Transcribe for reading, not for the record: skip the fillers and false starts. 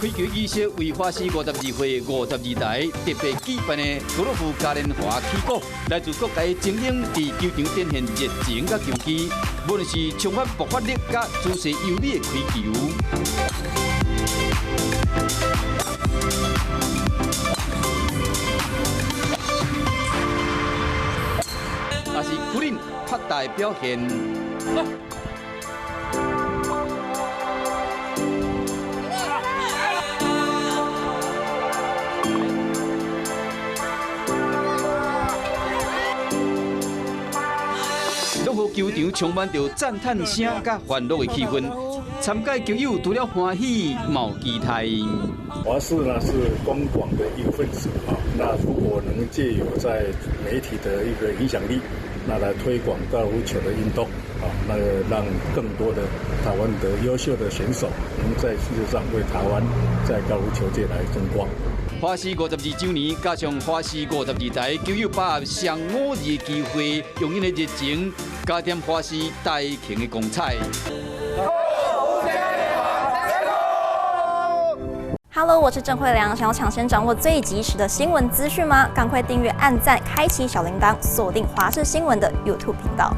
開球儀式為華視52歲52台特別舉辦的高爾夫嘉年華起鼓，來自各界精英佇球場展現熱情佮球技，無論是充滿爆發力佮姿勢優美的開球，抑是苦練拍打表現。攏予球場充滿著讚嘆聲佮歡樂的氣氛，參加球友除了歡喜，嘛有期待。華視呢是公廣的一個分子啊，那如果能借由在媒體的一個影響力，那來推廣高爾夫球的運動啊，那讓更多的台灣的優秀的選手能在世界上為台灣在高爾夫球界來爭光。華視52週年，加上華視52台球友把握雙五二的機會，用𪜶的熱情加添華視大型的光彩。 Hello，我是鄭慧良。想要搶先掌握最及時的新聞資訊嗎？趕快訂閱、按讚、開啟小鈴鐺，鎖定華視新聞的 YouTube 頻道。